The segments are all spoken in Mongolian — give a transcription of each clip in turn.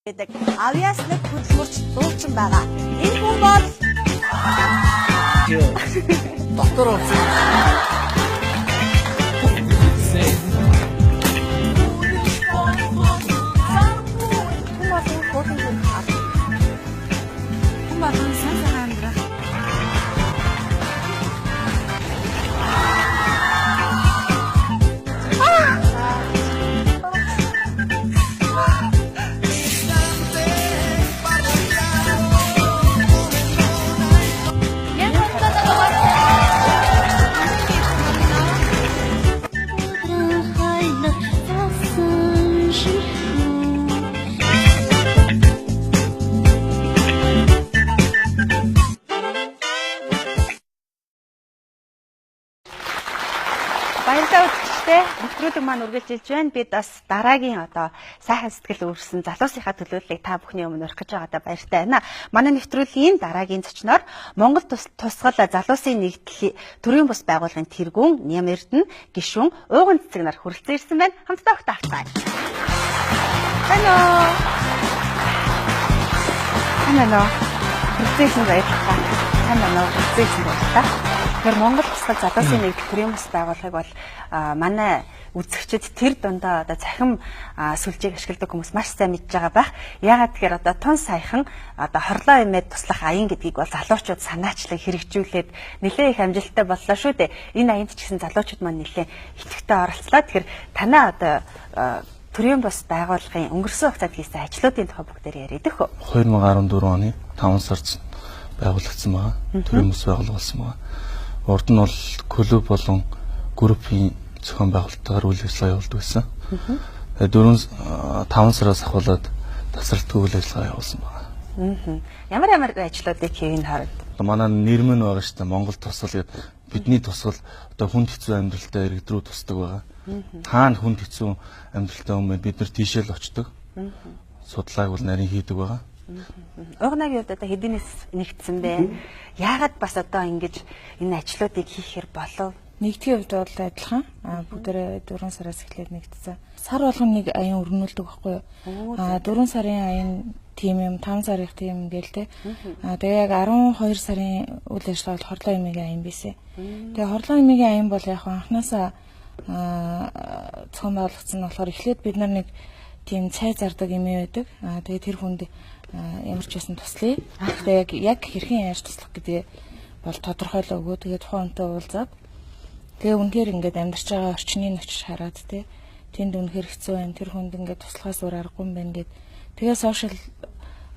Гэдэг авьяаслаг хөдөлмөрч дуучин байгаа. Энэ хүн бол Дотор орсон. Хүн болгон хуулийн хүрх аль. Хүн болгон сайн сайхан амьдрах. Баярлалаа үзэгчдээ. Нэвтрүүлэг маань үргэлжилж байна. Бид бас дараагийн одоо сайхан сэтгэл өөрсөн залуусынхаа төлөөллийг та бүхний өмнө өргөх гэж байгаадаа баяртай байна. Манай нэвтрүүлгийн дараагийн зочноор Монгол тусгал залуусын нэгдэл төрийн бус байгууллагын тэргүүн Ням Эрдэнэ гишүүн Ууган цэцэг нар хүрэлцэн ирсэн байна. Хамтдаа өгт авцгаая. Байна уу? Сайн байна уу? Хүрэлцэн ирсэн баярлалаа. Сайн байна уу? Хүрэлцэн ирсэн баярлалаа. Тэгэхээр Монгол тусгал залуусын нэгдэл төрийн бус байгууллагыг бол манай үзэгчид тэр дундаа одоо цахим сүлжээг ашигладаг хүмүүс маш сайн мэдж байгаа байх. Яагаад тэгэхээр одоо тун саяхан одоо хорлоо эмээд туслах аян гэдгийг бол залуучууд санаачлан хэрэгжүүлээд нэлээд их амжилттай боллоо шүү дээ. Энэ аянд ч гэсэн залуучууд маань нэлээд идэвхтэй оролцлоо. Тэгэхээр танай одоо төрийн бус байгууллагын өнгөрсөн хугацаанд хийсэн ажлуудын тухай бүгдээр яриад өгөө. 2014 оны 5 сард байгуулагдсан байгаа. Төрийн бус байгууллага болсон байгаа. Урд нь бол клуб болон группийн зохион байгуулалтаар үйл ажиллагаа явуулдаг байсан. Тэгээд 4 5 сараас ахуулаад тасралтгүй үйл ажиллагаа явуулсан байна. Ямар ямар ажлуудыг хийх нь харагд? Манай нэр мөн байгаа шүү дээ. Монгол тусгал гэдэг бидний тусгал одоо хүнд хэцүү амьдралтай иргэд рүү тусдаг байгаа. Хаана хүнд хэцүү амьдралтай хүн бэ? Бид нар тийшээ л очдог. Судлааг бол нарийн хийдэг байгаа. Уугнагийн хувьд одоо хэдийнээс нэгдсэн бэ? Яагаад бас одоо ингэж энэ ажлуудыг хийхээр болов? Нэгдгийн хувьд бол адилхан. Бүгдээрээ 4 сараас эхлээд нэгдсэн. Сар болгоно нэг аян өрнүүлдэг байхгүй юу? 4 сарын аян тим юм, 5 сарын тим ингээл те. Тэгээ яг 12 сарын үйл ажиллагаа бол хорлоо эмээгийн аян байсан. Тэгээ хорлоо эмээгийн аян бол яг анханасаа зохион байгуулагдсан нь болохоор эхлээд бид нар нэг тийм цай зардаг эмээ байдаг. Тэгээ тэр хүнд ямар ч байсан туслая. Тэгээ яг хэрхэн яаж туслах гэдгээ бол тодорхойлоогүй. Тэгээ тухайн хүнтэй уулзаад тэгээ үнэхээр ингээд амьдарч байгаа орчныг очиж хараад те тэнд үнэхээр хэцүү байна. Тэр хүнд ингээд туслахаас өөр аргагүй юм байна гэд. Тэгээ сошиал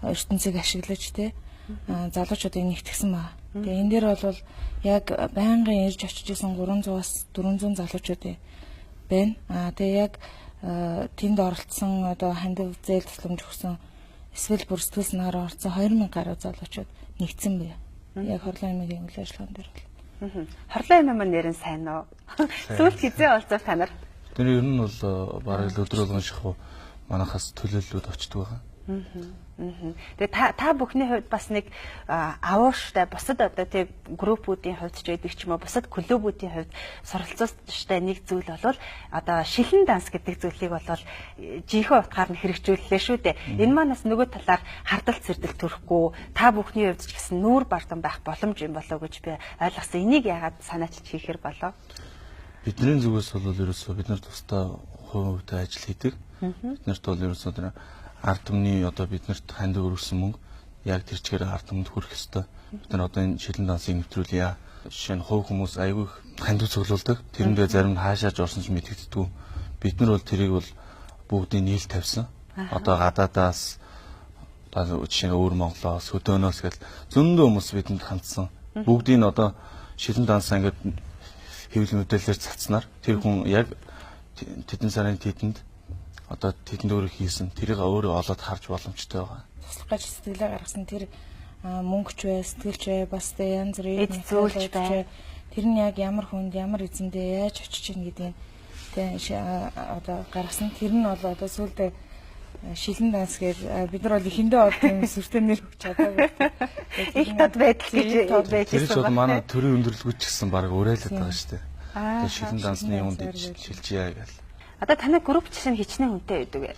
ертөнцийг ашиглаж те залуучуудыг нэгтгсэн ба. Тэгээ энэ дээр бол яг байнгын ирж очиж исэн 300-аас 400 залуучууд байна. Тэгээ яг тэнд оролцсон одоо хандив зээл тусламж өгсөн эсвэл бүр сэтгэл санаагаар оролцсон 2000 гаруй залуучууд нэгдсэн бай. Яг хорлоо эмээгийн үйл ажиллагаан дээр бол. Хорлоо эмээ маань нэрэн сайн уу? Сүүлд хизээ уулзав та нар? Тэр ер нь бол бараг л өдөр болгон шахуу манайхаас төлөөллүүд очдөг байгаа. Тэгээ та бүхний хувьд бас нэг авууштай бусад одоо тэг группүүдийн хувьд ч байдаг ч юм уу бусад клубүүдийн хувьд суралцууштай нэг зүйл бол одоо шилэн данс гэдэг зүйлийг бол жинхэнэ утгаар нь хэрэгжүүллээ шүү дээ. Энэ маань бас нөгөө талаар хардал цэрдэл төрөхгүй та бүхний хувьд ч гэсэн нүүр бардам байх боломж юм болоо гэж би ойлгосон. Энийг яагаад санаачилж хийхээр болоо? Бидний зүгээс бол ерөөсөө бид нар тусдаа хувь хувьтай ажил хийдэг. Бид нарт бол ерөөсөө тэр ард түмний одоо биднэрт хандив өргөсөн мөнгө яг тэр чигээр ард түмэнд хүрэх ёстой. Бид нар одоо энэ шилэн дансыг нэвтрүүлье. Жишээ нь хувь хүмүүс айгүй их хандив цуглуулдаг. Тэрэндээ зарим нь хаашаач орсон ч мэдэгддэггүй. Бид нар бол тэрийг бол бүгдийг нийл тавьсан. Одоо гадаадаас одоо жишээ нь өвөр Монголоос, хөдөөнөөс гэл зөндөө хүмүүс бидэнд хандсан. Бүгдийг нь одоо шилэн дансаа ингээд хэвлэл мэдээлэлээр цацнаар тэр хүн яг тэдэн сарын тэдэнд одоо тэдэнд өөрөө хийсэн тэрийг өөрөө олоод харж боломжтой байгаа. Туслах гэж сэтгэлээ гаргасан тэр мөнгөч бай, сэтгэлч бай, бас тэ янз бүрийн Эд зөөлч бай. Тэр нь яг ямар хүнд, ямар эзэндээ яаж очиж ийн гэдгийг тэ одоо гаргасан. Тэр нь бол одоо сүүлдээ шилэн данс гээд бид нар бол эхэндээ бол тийм сүртэй нэр өгч чадаагүй. Их тод байдал гэж байж Тэр ч байсан бол ба. манай төрийн өндөрлгүүд ч гэсэн баг уриалаад байгаа шүү дээ. Тэр шилэн дансны шилэн юунд дансаар шилжийе гэл. Одоо танай групп чинь хичнээн хүнтэй байдаг вэ?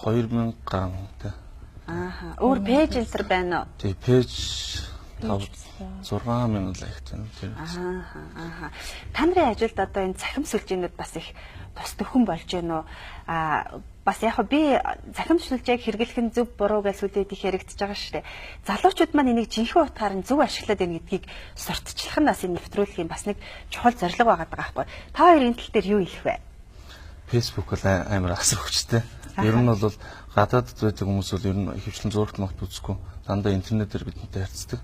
2000 гаруй хүнтэй. Аа. Өөр page энэ төр байна уу? Тий, page 5 6000 like тай тэр. Аа. Та нарын ажилд одоо энэ цахим сүлжээнүүд бас их тус төхөн болж байна уу? Аа, бас яг би цахим сүлжээг хэрэглэх нь зөв буруу гэж сүлээд их яригдчихэж байгаа шүү дээ. Залуучууд маань энийг жинхэнэ утгаар нь зөв ашиглаад байна гэдгийг сурталчлах нь бас энэ нэвтрүүлгийн бас нэг чухал зорилго байгаа байхгүй. Та хоёр энэ тал дээр юу хэлэх вэ? Facebook бол амар асар хүчтэй. Ер нь бол гадаадд байдаг хүмүүс бол ер нь ихэвчлэн зурагт могт үзэхгүй. Дандаа интернетээр бидэнтэй харьцдаг.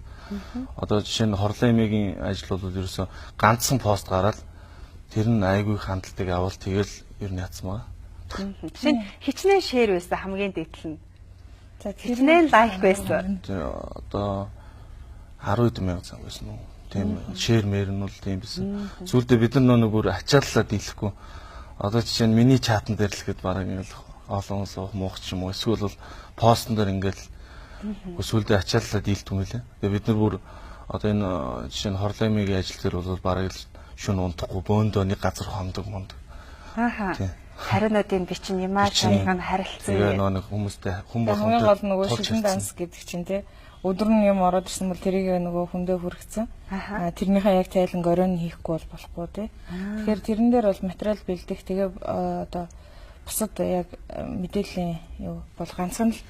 Одоо жишээ нь хорлон эмээгийн ажил бол ерөөсөө ганцхан пост гараад тэр нь айгүй хандлтыг авал тэгэл ер нь яцсан байгаа. Жишээ нь хичнээн share байсан хамгийн дээд нь. За, хичнээн like байсан. Одоо 10 мянган зам байсан уу? Тийм share мэр нь бол тийм байсан. Сүүлдээ бид нар нэг бүр ачааллаа дийлэхгүй. Одоо жишээ нь миний чатан дээр л гээд бараг ингээл олон хүмүүс уух муух ч юм уу эсвэл бол постн дээр ингээл сүүлдээ ачааллаа дийлдэг юм лээ. Тэгээ бид нар бүр одоо энэ жишээ нь хорлон эмээгийн ажил дээр бол бараг л шүн унтахгүй бөөндөө нэг газар хондог монд. Ааха. Хариунуудын бичин юмаа чанга харилцсан. Тэгээ нөгөө нэг хүмүүстэй хүн болгонтой гол нөгөө шилэн данс гэдэг чинь те өдөр нь юм ороод ирсэн бол тэрийг нөгөө хүндээ хүргэсэн. Аа, тэрнийхээ яг тайлан горин хийхгүй бол болохгүй те. Тэгэхээр тэрэн дээр бол материал бэлдэх тэгээ одоо бусад яг мэдээллийн юу бол ганцхан л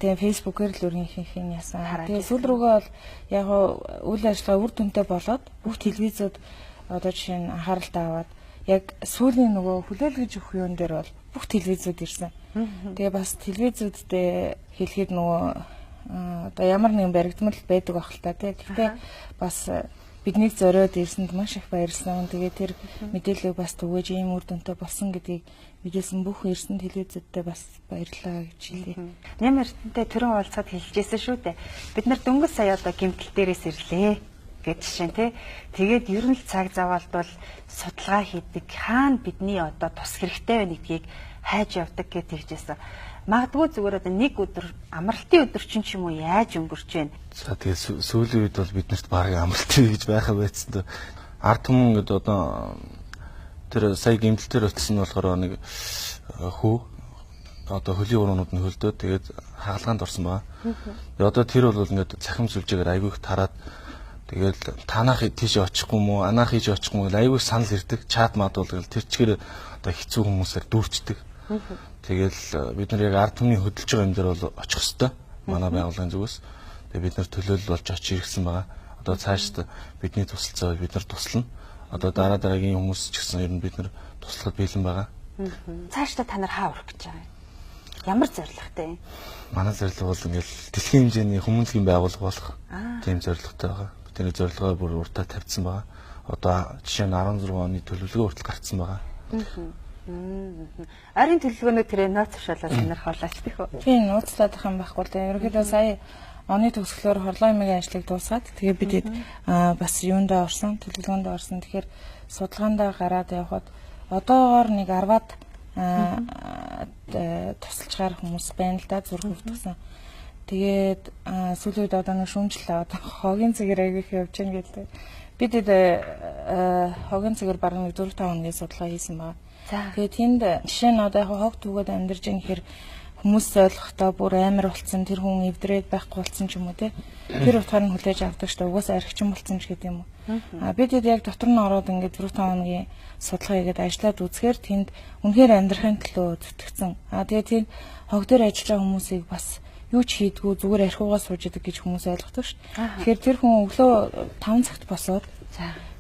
тэгээ Facebook-ээр л өргөнхийнх нь яасан. Тэгээ сүүл рүүгээ бол яг үйл ажиллагаа үр дүнтэй болоод бүх телевизүүд одоо жишээ нь анхааралтай аваад яг сүүлийн нөгөө хүлээлгэж өгөх юун дээр бол бүх телевизүүд ирсэн. Тэгээ бас телевизүүддээ хэлэхэд нөгөө одоо ямар нэгэн баригдмал байдаг байх л та тий. Гэхдээ бас биднийг зориод ирсэнд маш их баярлсан. Тэгээ тэр мэдээллийг бас түгээж ийм үр дүнтэй болсон гэдгийг мэдээлсэн бүх ирсэн телевизүүдтэй бас баярлалаа гэж хэлье. Нэм эрдэнтэй түрэн уулзахад хэлжсэн шүү дээ. Бид нар дөнгөж сая одоо гэмтэл дээрээс ирлээ гэж жишээ нь тий. Тэгээд ер нь л цаг заваалд бол судалгаа хийдэг. Хаана бидний одоо тус хэрэгтэй байна гэдгийг хайж явдаг гэж тэгжсэн. Магадгүй зүгээр одоо нэг өдөр амралтын өдөр чинь ч юм уу яаж өнгөрч байна. За тэгээ сүүлийн үед бол биднэрт бараг амралтын үе гэж байхаа байцсан дөө. Ард түмэн гэдэг одоо тэр сая гэмтэл дээр очсон нь болохоор нэг хүү одоо хөлийн уруунууд нь хөлдөө тэгээд хагалгаанд орсон байгаа. Тэгээ одоо тэр бол ингээд цахим сүлжээгээр айгүй их тараад тэгэл танаах тийш очихгүй мүү, анаах тийш очихгүй мүү гэл айгүй санал ирдэг. Чат мад бол гэл тэр чигээр одоо хэцүү хүмүүсээр дүүрчдэг. Тэгэл бид нар яг ард түмний хөдөлж байгаа юм дээр бол очих ёстой. Манай байгууллагын зүгээс. Тэгээ бид нар төлөөлөл болж очиж ирсэн байгаа. Одоо цаашд бидний тусалцаа бид нар туслана. Одоо дараа дараагийн хүмүүс ч гэсэн ер нь бид нар туслахад бэлэн байгаа. Цаашдаа та нар хаа урах гэж байгаа юм? Ямар зорилготой юм? Манай зорилго бол ингээл дэлхийн хэмжээний хүмүүнлэгийн байгууллага болох тийм зорилготой байгаа. Бидний зорилгоо бүр уртаа тавьсан байгаа. Одоо жишээ нь 16 оны төлөвлөгөө хүртэл гарцсан байгаа. Ойрын төлөвлөгөөнүүд тэрэ нууц тушаалаа сонирхолооч тийх үү? Тийм, нууцлаад ах юм байхгүй л дээ. Ерөнхийдөө сая оны төгсгөлөөр хорлон эмээгийн ажлыг дуусгаад тэгээ бид бас юундаа орсон, төлөвлөгөөндөө орсон. Тэгэхээр судалгаандаа гараад явхад одоогоор нэг 10-аад тусалчгаар хүмүүс байна л да, зүрх өвдгсөн. Тэгээд сүүлийн үед одоо нэг шүүмжлээ одоо хогийн цэгээр аяг их явж гин гэдэг. Бид хогийн цэгээр бараг нэг 4-5 хоногийн судалгаа хийсэн байна. Тэгээд тэнд жишээ нь одоо яг хог түгээд амьдарч байгаа гэхээр хүмүүс ойлгохдоо бүр амар болцсон, тэр хүн эвдрээд байхгүй болцсон ч юм уу те. Тэр утгаар нь хүлээж авдаг шүү дээ. Угаасаа архичин болцсон ч гэдэг юм уу. А бид яг дотор нь ороод ингээд 4-5 хоногийн судалгаа хийгээд ажиллаад үзэхээр тэнд үнэхээр амьдрахын төлөө зүтгэцэн. А тэгээд тэр хог дээр ажиллаж байгаа хүмүүсийг бас юу ч хийдгүү зүгээр архиугаа сууж идэг гэж хүмүүс ойлгодог шүү дээ. Тэгэхээр тэр хүн өглөө 5 цагт босоод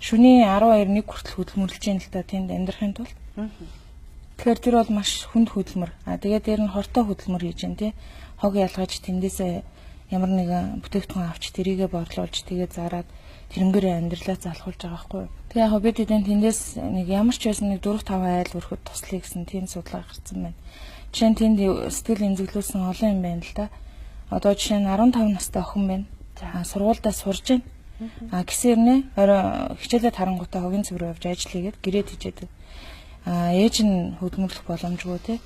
шөнийн 12 1 хүртэл хөдөлмөрлөж байна л та тэнд амьдрахын тулд. Тэгэхээр тэр бол маш хүнд хөдөлмөр. А тэгээд дээр нь хортой хөдөлмөр хийж байна тий. Хог ялгаж тэндээсээ ямар нэгэн бүтээгдэхүүн авч тэрийгэ борлуулж тэгээд зараад тэрнгээрээ амьдралаа залхуулж байгаа байхгүй юу. Тэгээ яг бид эдэн тэндээс нэг ямар ч байсан нэг 4-5 айл өрхөд туслая гэсэн тийм судалгаа гарсан байна. Жишээ нь тэнд сэтгэл эмзэглүүлсэн олон юм байна л да. Одоо жишээ нь 15 настай охин байна. Сургуульдаа сурж байна. А гисэрнэ орой хичээлээ тарангуутаа хогийн цэвэр явж ажил хийгээд гэрээ тийжээдэг. Ээж нь хөдөлмөрлөх боломжгүй тий.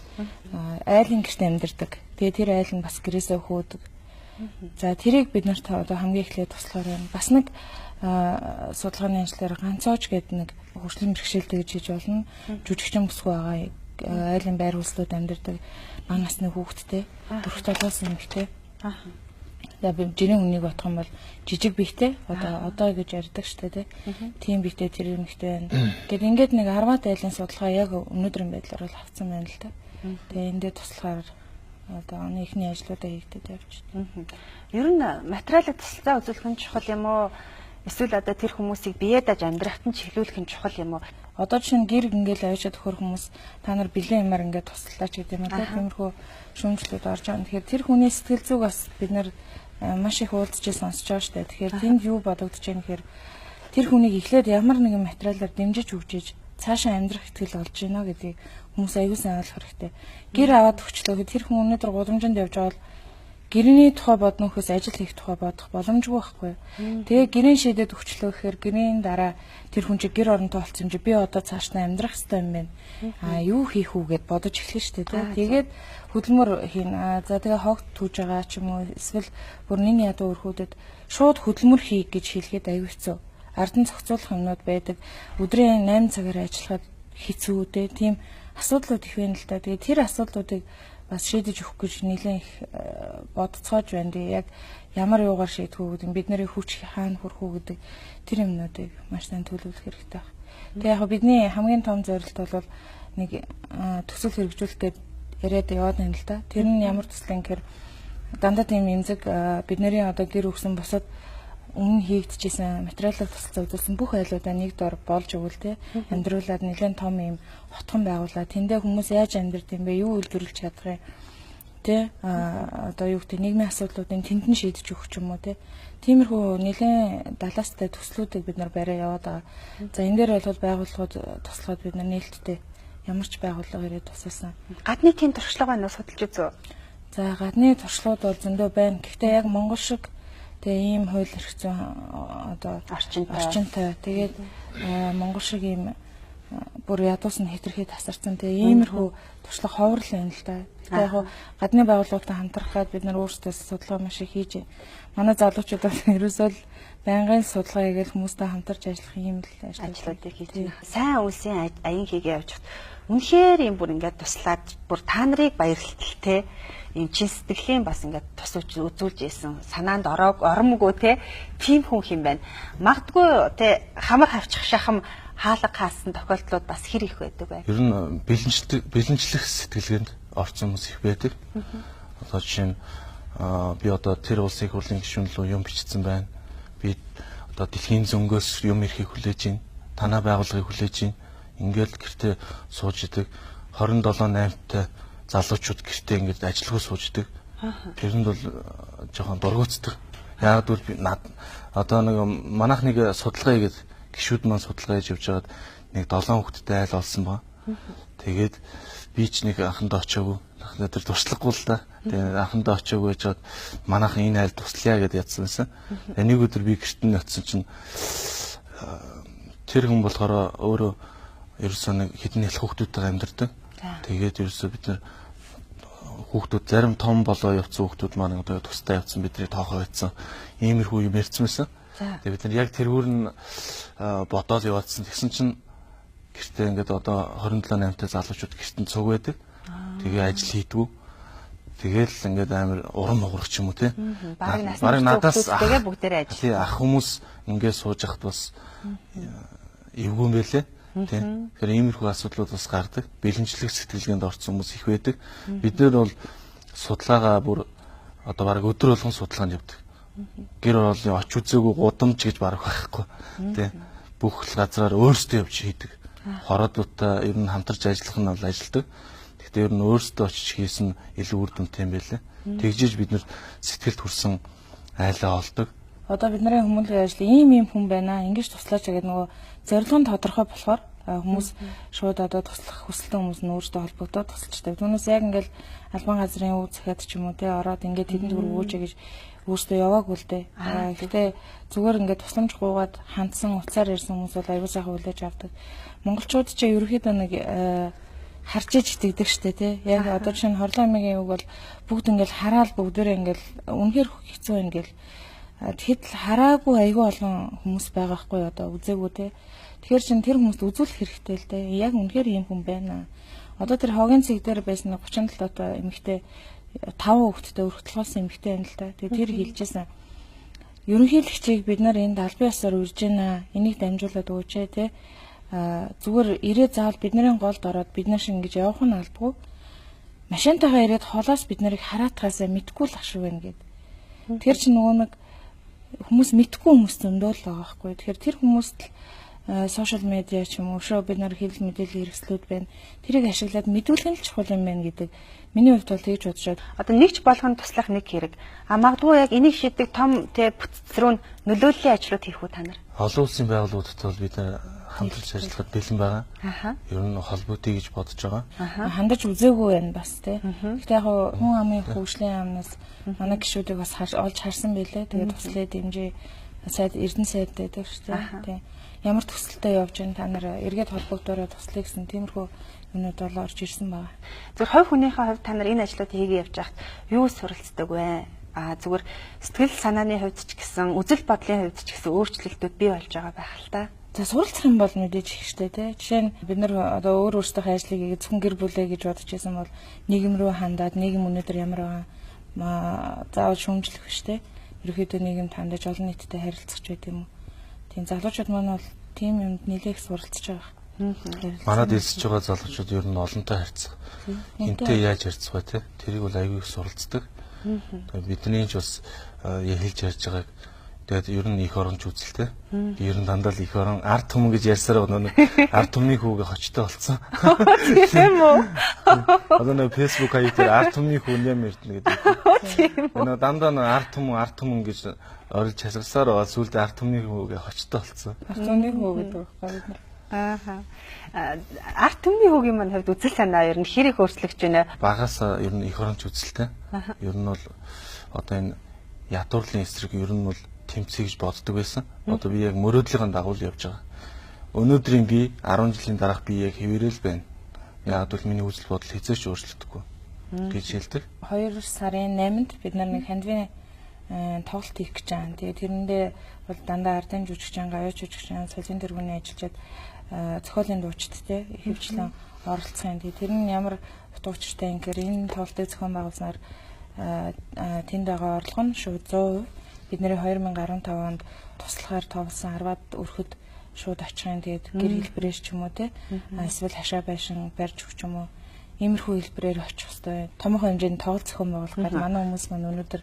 Айлын гэрт амьдардаг. Тэгээ тэр айл нь бас гэрээсээ хөөдөг. За тэрийг бид нарт одоо хамгийн эхлээд туслахаар байна. Бас нэг судалгааны ажлаар ганцооч гэдэг нэг хөгжлийн бэрхшээлтэй гэж хийж болно. Жүжигчин бүсгүй байгаа. айлын байр хүслүүд амьдардаг бага насны хүүхэдтэй 4-7-оос эмэгтэй. За би жирийн хүнийг бодох юм бол жижиг биетэй одоо гэж ярьдаг штэ тий. Тийм биетэй тэр эмэгтэй байна. Гэт ингээд нэг 10-аад айлын судалгаа яг өнөөдрийн байдлаар бол авцсан байна л да. Тэгээ эндээ туслахаар одоо оны эхний ажлуудаа хийгдээд явчихна. Ер нь материалын тусалцаа үзүүлэх нь чухал юм уу? Эсвэл одоо тэр хүмүүсийг бие дааж амьдрахад нь чиглүүлэх нь чухал юм уу? Одоо чинь гэр ингээл авчиад өгөхөр хүмүүс та нар бэлэн юмар ингээд туслаач гэдэг юм аа. Тиймэрхүү шүүмжлүүд орж байгаа. Тэгэхээр тэр хүний сэтгэл зүг бас бид нар маш их уулзч сонсож байгаа шүү дээ. Тэгэхээр тэнд юу бодогдож байгаа нэхэр тэр хүнийг эхлээд ямар нэгэн материалаар дэмжиж өгчээж цаашаа амьдрах итгэл олж гинэ гэдгийг хүмүүс аягүй сайн ойлгох хэрэгтэй. Гэр аваад өгчлөө гэхэд тэр хүн өнөөдөр гудамжинд явж байгаа бол гэрний тухай бодно хөөс ажил хийх тухай бодох боломжгүй байхгүй. Тэгээ гэрийн шийдээд өгчлөө гэхээр гэрийн дараа тэр хүн чи гэр оронтой болсон юм чи би одоо цааш нь амьдрах хэрэгтэй юм байна. Аа юу хийх үү гэд бодож эхлэн штэ тий. Тэгээд хөдөлмөр хийнэ. За тэгээ хог түүж байгаа ч юм уу эсвэл бүр нэг ядуу өрхүүдэд шууд хөдөлмөр хий гэж хэлэхэд аюу хэцүү. Ард нь зохицуулах юмнууд байдаг. Өдрийн 8 цагаар ажиллахад хэцүү тий. Тийм асуудлууд их байна л да. Тэгээ тэр асуудлуудыг бас шийдэж өгөх гэж нэлээд их бодцоож байна. Тэгээ яг ямар юугаар шийдэх үү гэдэг нь бидний хүч хаана хүрэх үү гэдэг тэр юмнуудыг маш сайн төлөвлөх хэрэгтэй байна. Тэгээ яг бидний хамгийн том зорилт бол нэг төсөл хэрэгжүүлэх гээд яриад яваад байна л да. Тэр нь ямар төсөл юм гэхээр дандаа тийм эмзэг бидний одоо гэр өгсөн бусад өмнө хийгдчихсэн материалын тусалцаа үзүүлсэн бүх айлуудаа нэг дор болж өгвөл те амьдруулад нэлээд том юм хотхон байгуулаад тэндээ хүмүүс яаж амьдрд юм бэ, юу үйлдвэрлэж чадах юм те, одоо юу гэдэг нийгмийн асуудлуудыг тэнд нь шийдэж өгөх ч юм уу те. Тиймэрхүү нэлээд далаастай төслүүдийг бид нар бариа яваад байгаа. За энэ дээр бол байгууллагууд туслахад бид нар нээлттэй ямар ч байгууллага ирээд тусалсан. Гадны тийм туршлага байна уу, судалж үзв? За гадны туршлагууд бол зөндөө байна. Гэхдээ яг Монгол шиг тэгээ ийм хууль эрх зүйн одоо орчинтой. Тэгээд Монгол шиг ийм бүр ядуус нь хэтэрхий тасарсан. Тэгээ иймэрхүү туршлага ховор л байна л да. Тэгээ яг гадны байгууллагуудтай хамтрах гад бид нар өөрсдөө судалгаа маш их хийж байна. Манай залуучууд бол ерөөсөө л байнгын судалгаа хийгээл хүмүүстэй хамтарч ажиллах юм л ажлуудыг хийж байна. Сайн үйлсийн аян хийгээ явж хат үнэхээр юм бүр ингээд туслаад бүр та нарыг баярлалтай те. Ийм чин сэтгэлийн бас ингээд тус үзүүлж исэн санаанд оромгүй те тийм хүн юм байна. Магадгүй те хамар хавчих шахам хаалга хаасан тохиолдлууд бас хэр их байдаг вэ? Ер нь бэлэнчлэх сэтгэлгээнд орсон хүмүүс их байдаг. Одоо жишээ нь би одоо тэр улсын хурлын гишүүн рүү юм бичсэн байна. Би одоо дэлхийн зөнгөөс юм ирэхийг хүлээж байна. Танаа байгууллагыг хүлээж байна. Ингээл гэртээ сууж идэг 27-8-тай залуучууд гэртээ ингээд ажилгүй сууж идэг. Тэрэнд бол жоохон дургуутдаг. Яг гэвэл би одоо нэг манайх нэг судалгаа хийгээд гишүүд маань судалгаа хийж явж байгаад нэг 7 хүүхэдтэй айл олсон ба. Тэгээд би ч нэг анхандаа очиагүй. Анхандаа тэр туршлагагүй л да. Тэгээд анхандаа очиагүй байжгаад манайхан энэ айл туслая гэдээ ятсан байсан. Тэгээд нэг өдөр би гэрт нь очисон чинь тэр хүн болохоор өөрөө ерөөсөө нэг хэдэн нэлэх хүүхдүүдтэйгээ амьдардаг. Тэгээд ерөөсөө бид нар хүүхдүүд зарим том болоо явцсан хүүхдүүд маань одоо тусдаа явцсан бидний тоохоо байсан. Иймэрхүү юм ярьсан байсан. Тэгээд бид нар яг тэрүүр нь бодоол яваадсан. Тэгсэн чинь гэртээ ингээд одоо 27-8-тай залуучууд гэрт нь цуг байдаг. Тэгээ ажил хийдгүү. Тэгээл ингээд амар урам хугарах ч юм уу те. Бараг надаас тэгээ бүгдээрээ ажил. Тий ах хүмүүс ингээд сууж хахад бас эвгүй юм байлээ. Тэ. Тэгэхээр иймэрхүү асуудлууд бас гардаг. Бэлэнчлэх сэтгэлгээнд орсон хүмүүс их байдаг. Бид нар бол судалгаагаа бүр одоо бараг өдөр болгон судалгаанд явдаг. Гэр ороолын оч үзээгүй гудамж гэж бараг байхгүй. Тэ. Бүх л газраар өөрсдөө явж хийдэг. Хороодуудтай ер нь хамтарч ажиллах нь бол ажилдаг. Гэхдээ ер нь өөрсдөө очиж хийсэн илүү үр дүнтэй юм байлээ. Тэгжиж бид нар сэтгэлд хүрсэн айлаа олдог. Одоо бидний хүмүүлийн ажил ийм хүн байна. Ингэж туслаач гэдэг нөгөө зорилго нь тодорхой болохоор хүмүүс шууд одоо туслах хүсэлтэн хүмүүс нь өөрсдөө холбогдоод тусалчдаг. Түүнээс яг ингээл албан газрын үг захиад ч юм уу те ороод ингээд тэдэнд хүргүүч гэж өөрсдөө яваагүй л дээ. Гэхдээ зүгээр ингээд тусламж гуугаад хандсан утсаар ирсэн хүмүүс бол аюул сайхан хүлээж авдаг. Монголчууд ч ерөөхдөө нэг харж иж итгэдэг штэ тий. Яг одоо жишээ нь Хорлоо аймгийн үг бол бүгд ингээл хараал бүгдээрээ ингээл үнэхээр хэцүү юм гэл. Тэгэхэд л хараагүй айгүй олон хүмүүс байгаа хгүй одоо үзээгүй те. Тэгэхээр чин тэр хүмүүст үзүүлэх хэрэгтэй л дээ. Яг үнэхээр ийм хүн байна. Одоо тэр хогийн цэг дээр байсан 37 одоо эмэгтэй 5 хүүхэдтэй өргөтөлгөөсөн эмэгтэй байна л да. Тэгээ тэр хэлжсэн. Ерөнхийлөгчийг бид нар энд албан ёсоор үрж байна. Энийг дамжуулаад өгөөч те. Зүгээр ирээ заавал бидний голд ороод бид нар шиг ингэж явах нь албагүй. Машинтайгаа ирээд холоос бид нарыг хараатгаасаа мэдгүй л ах шиг байна гэд. Тэр чинь нөгөө нэг хүмүүс мэдгүй хүмүүс зөндөө л байгаа байхгүй. Тэгэхээр тэр хүмүүст л сошиал медиа ч юм уу шоу бид нар хэвлэл мэдээллийн хэрэгслүүд байна. Тэрийг ашиглаад мэдүүлэх нь л чухал юм байна гэдэг. Миний хувьд бол тэгж бодож. Одоо нэгч болгоно туслах нэг хэрэг. А магадгүй яг энийг шийдэг том тэ бүтц рүү нөлөөллийн ажлууд хийх үү та нар? Олон улсын байгууллагуудад бол бид хамтарч ажиллахад бэлэн байгаа. Ер нь холбоотой гэж бодож байгаа. Хандаж үзээгүй байна бас тий. Гэхдээ яг хүн амын хөгжлийн яамнаас манай гишүүдийг бас олж харсан байлээ. Тэгээд туслая дэмжээ сайд Эрдэнэ сайд гэдэг шүү дээ. Тий. Ямар төсөлтэй явж байна та нар эргээд холбогдоорой туслая гэсэн тиймэрхүү юмнууд бол орж ирсэн байгаа. Зөв хувь хүнийхээ хувьд та нар энэ ажлуудыг хийгээ явж байхад юу суралцдаг вэ? А зүгээр сэтгэл санааны хувьд ч гэсэн үзэл бодлын хувьд ч гэсэн өөрчлөлтүүд бий болж байгаа байх л та. За суралцах юм бол мэдээж их штэ тий. Жишээ нь бид нар одоо өөр өөрсдийнхээ ажлыг хийгээд зөвхөн гэр бүлээ гэж бодож байсан бол нийгэм рүү хандаад нийгэм өнөөдөр ямар байгаа заавал шүүмжлэх биш тий. Ерөнхийдөө нийгэмд хандаж олон нийтэд харилцах ч байт юм уу. Тийм залуучууд маань бол тийм юмд нэлээх суралцж байгаа. Манад элсэж байгаа залуучууд ер нь олонтой харьцах. Хинтээ яаж харьцах вэ тий? Тэрийг бол аягүй их суралцдаг. Тэгээ бидний ч бас хэлж ярьж байгааг тэгээд ер нь их оронч үзэлтэй. Ер нь дандаа л их орон ард түмэн гэж ярьсаар байна. Ард түмний хүүгээ хочтой болсон. Тийм үү? Одоо нэг Facebook хаяг дээр ард түмний хүү нэм эрдэнэ гэдэг. Тийм үү? Нөө дандаа нэг ард түмэн гэж орилж хасгалсаар байгаа. Сүүлдээ ард түмний хүүгээ хочтой болсон. Ард түмний хүү гэдэг байхгүй бид нар. Аа. Ард түмний хүүгийн маань хувьд үзэл санаа ер нь хэр их өөрчлөгдөж байна? Багасаа ер нь их оронч үзэлтэй. Ер нь бол одоо энэ ядуурлын эсрэг ер нь бол тэмцэе гэж боддог байсан. Одоо би яг мөрөөдлийн дагуу л явж байгаа. Өнөөдрийн би 10 жилийн дараах би яг хэвээрэл байна. Яг бол миний үзэл бодол хэзээ ч өөрчлөгдөхгүй гэж хэлдэг. 2 сарын 8-нд бид нар нэг хандвийн тоглолт хийх гэж байгаа. Тэгээд тэрэндээ бол дандаа ардын жүжигчин, гавьяа жүжигчин, соёлын тэргүүний ажилчид зохиолын дуучид те ихэвчлэн оролцох юм. Тэгээд тэр нь ямар утга учиртай юм гэхээр энэ тоглолтыг зохион байгуулснаар тэнд байгаа орлого нь шууд 100%. Бидний 2015 онд туслахаар товлсон 10-аад өрхөд шууд очих юм. Тэгээд гэр хэлбэрээр ч юм уу те эсвэл хашаа байшин барьж өгч юм уу иймэрхүү хэлбэрээр очих хэвээр. Томоохон хэмжээний тоглолт зохион байгуулах гэдэг манай хүмүүс маань өнөөдөр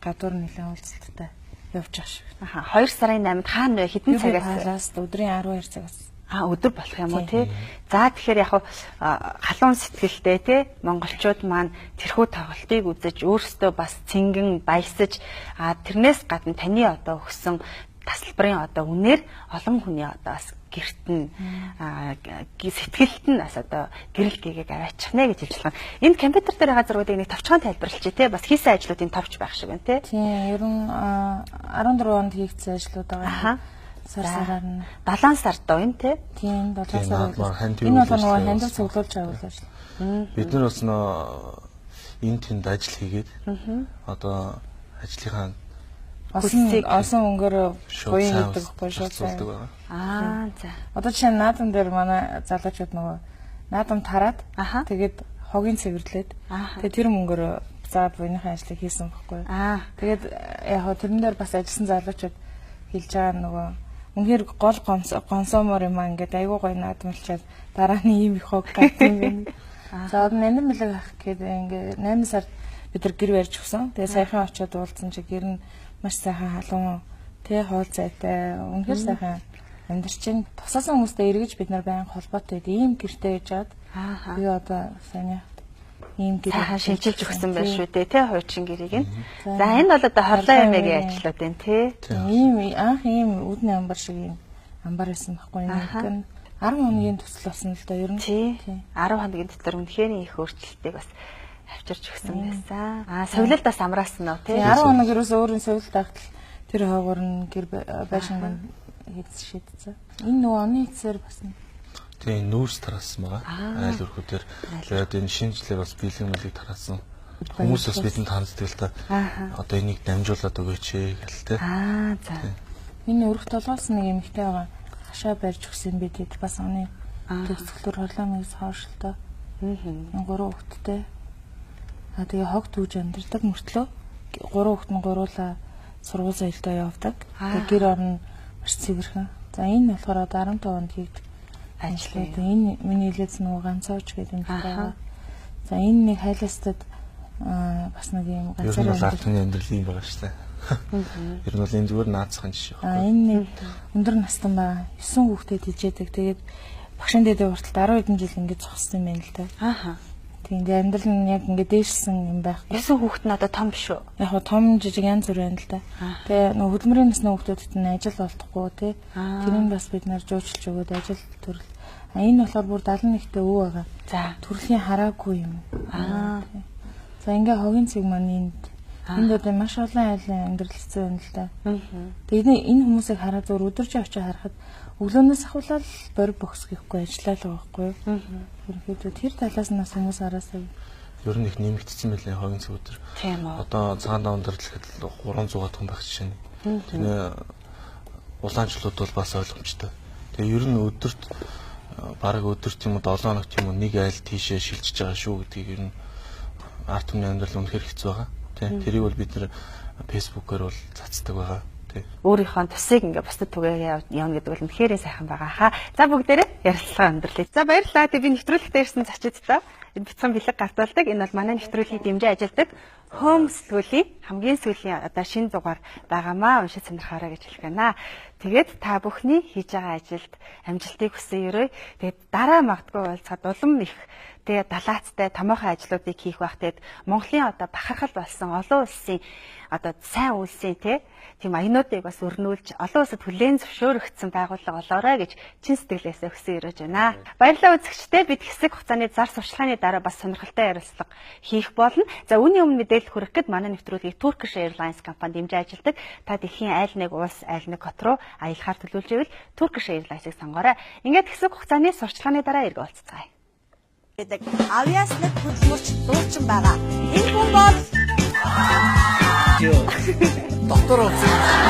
гадуур нэлээд уулзалттай явж байгаа шиг. Аха 2 сарын 8-нд хаана вэ? Хэдэн цагаас? Өдрийн 12 цагаас. А өдөр болох юм уу тий? За тэгэхээр яг халуун сэтгэлтэй тий монголчууд маань тэрхүү тоглолтыг үзэж өөрсдөө бас цэнгэн баясаж тэрнээс гадна таны одоо өгсөн тасалбарын одоо үнээр олон хүний одоо бас гэрт нь сэтгэлд нь бас одоо гэрэл гэгээг аваачих нэ гэж хэлж байна. Энэ компьютер дээр байгаа зургуудыг нэг товчхон тайлбарлаж тий бас хийсэн ажлуудын товч байх шиг байна тий. Тийм ер нь 14 онд хийгдсэн ажлууд байгаа. Сар сараар нь 7 сард доо юм тий. Тийм 7 сар. Энэ бол нөгөө хандив цуглуулж байгаа ажил. Бид нар бас нөө энэ тэнд ажил хийгээд одоо ажлынхаа олсон өнгөөр буян хийдэг байхгүй шууд байгаа. Аа за. Одоо жишээ нь наадам дээр манай залуучууд нөгөө наадам тараад тэгээд хогийн цэвэрлээд тэгээд тэр мөнгөөр за буяныхаа ажлыг хийсэн байхгүй. Тэгээд яг хөө тэрэн дээр бас ажилласан залуучууд хэлж байгаа нөгөө үнэхээр гол гонсоомор юм аа ингээд айгуу гоё наадамлчаад дараа нь ийм их хог гарсан юм байна. За одоо нандин бэлэг ах гээд ингээд 8 сард бид нар гэр барьж өгсөн. Тэгээд саяхан очиод уулзсан чи гэр нь маш сайхан халуун тэ хоол зайтай үнэхээр сайхан амьдарч чинь тусаасан хүмүүстэй эргэж бид нар байнга холбоотой ийм гэртэй байж чад. Би одоо сайн ийм гэр сайхан шинчилж өгсөн байх шүү дээ тэ хуучин гэрийг нь. За энэ бол одоо хорлоо ямагийн ажлууд байна тий. Ийм анх ийм үүдний амбар шиг ийм амбар байсан байхгүй нэг нь 10 хоногийн төсөл болсон л доо ер нь. Тий. 10 хоногийн дотор үнэхээр их өөрчлөлтийг бас авчирч өгсөн байсан. Аа совилолд бас амраасан уу тий. 10 хоног ерөөсөө өөрийн совилт агтал тэр хоогоор нь гэр байшинг нь хийц шийдсэн. Энэ нөгөө оны эцсээр бас тий нүүрс тараасан байгаа. Айл өрхөдөр. Тэгээд энэ шинэ жилээр бас бэлэн мөлийг тараасан. Хүмүүс бас бидэнд ханддаг л та. Одоо энийг дамжуулаад өгөөч гэл тэ. Аа за. Энэ өрх толгоос нэг эмэгтэй байгаа. Хашаа барьж өгсөн би тэд бас оны төгсгөлөөр хорлоо мэгс хоошолтой. 3 хүүхэдтэй. Аа тэгээ хог түүж амьдардаг мөртлөө 3 хүүхэд нь гуруулаа сургууль соёлдоо явдаг. Тэгээ гэр орон маш цэвэрхэн. За энэ болохоор одоо 15 онд хийгдэх Ажил. ажлууд. Энэ миний хэлээдсэн нөгөө ганцаач гэдэг юм байна. За энэ нэг хайлаастад бас нэг юм Ер нь ганцаараа бол ард амьдардаг. түмний амьдрал юм байгаа шүү дээ. Ер нь бол энэ зүгээр наацхан жишээ А байхгүй. энэ нэг өндөр настан байгаа. 9 хүүхдэд хижээдэг. Тэгээд багшин дээдээ хүртэл 10 хэдэн жил ингэж зогссон юм байна л да. Ааха. Тийм тэгээд амьдрал нь яг ингэ дээшсэн юм байхгүй. 9 хүүхэд нь одоо том биш үү? Яг хоо том жижиг янз бүр байна л да. Тэгээ нөгөө хөдөлмөрийн насны хүүхдүүдэд нь ажил олдохгүй тий. Тэр нь бас бид нар жуучилж өгөөд ажил төрөл. А энэ болохоор бүр 71-т өвөө байгаа. За. Төрөлхийн хараагүй юм. Аа. Тий. За ингээ хогийн цэг маань энд энд одоо маш олон айлын амьдрал хэцүү байна л да. Тэгээд энэ хүмүүсийг хараад зур өдөржин очиж харахад өглөөнөөс ахуулаад борь бохс гэхгүй ажиллаа л байгаа байхгүй юу. Ерөнхийдөө тэр талаас нь бас хүмүүс араасаа Ер нь их нэмэгдсэн байлээ хогийн цэг өдр. Тийм үү. Одоо цагаан даван дээр л гэхэд 300 хүн байх жишээ нь. Тэгээ улаанчлууд бол бас ойлгомжтой. Тэгээ ер нь өдөрт бараг өдөрт юм уу 7 хоногт юм уу нэг айл тийшээ шилжиж байгаа шүү гэдгийг ер нь ард түмний амьдрал үнэхээр хэцүү байгаа. Тэ тэрийг бол бид нэр фэйсбүүкээр бол цацдаг байгаа. Тэ. Өөрийнхөө тусыг ингээ бусдад түгээгээ явна гэдэг бол үнэхээр сайхан байгаа хаа. За бүгдээрээ ярилцлага өндөрлөе. За баярлалаа. Тэг би нэвтрүүлэгтээ ирсэн зочидтой энэ бяцхан бэлэг гартуулдаг. Энэ бол манай нэвтрүүлгийг дэмжиж ажилладаг Home сэтгүүлийн хамгийн сүүлийн одоо шинэ дугаар байгаамаа уншиж сонирхоорой гэж хэлэх байна. Тэгээд та бүхний хийж байгаа ажилд амжилтыг хүсэн өрөө. Тэгээд дараа магадгүй уулзахад улам их тэгээ далаацтай томоохон ажлуудыг хийх байх. Тэгээд Монголын одоо бахархал болсон олон улсын одоо сайн үйлсийн тийм аянуудыг бас өрнүүлж олон улсад хүлээн зөвшөөрөгдсөн байгууллага болоорой гэж чин сэтгэлээсээ хүсэн өрөөж байна. Баярлалаа үзэгчдээ, бид хэсэг хугацааны зар сурталчилгааны дараа бас сонирхолтой ярилцлага хийх болно. За үүний өмнө мэдээлэл хүргэх гээд манай нэвтрүүлгийг Turkish Airlines компани дэмжиж ажилладаг. Та дэлхийн айл нэг улс, айл нэг хот руу аялахаар төлөвлөж ивэл Turkish Airlines-ыг сонгоорой. Ингээд хэсэг хугацааны сурталчилгааны дараа эргээ уулзцгаая. Гэдэг авиаслаг хөдөлмөрч дуучин байгаа. Энэ хүн бол Доктор болсон.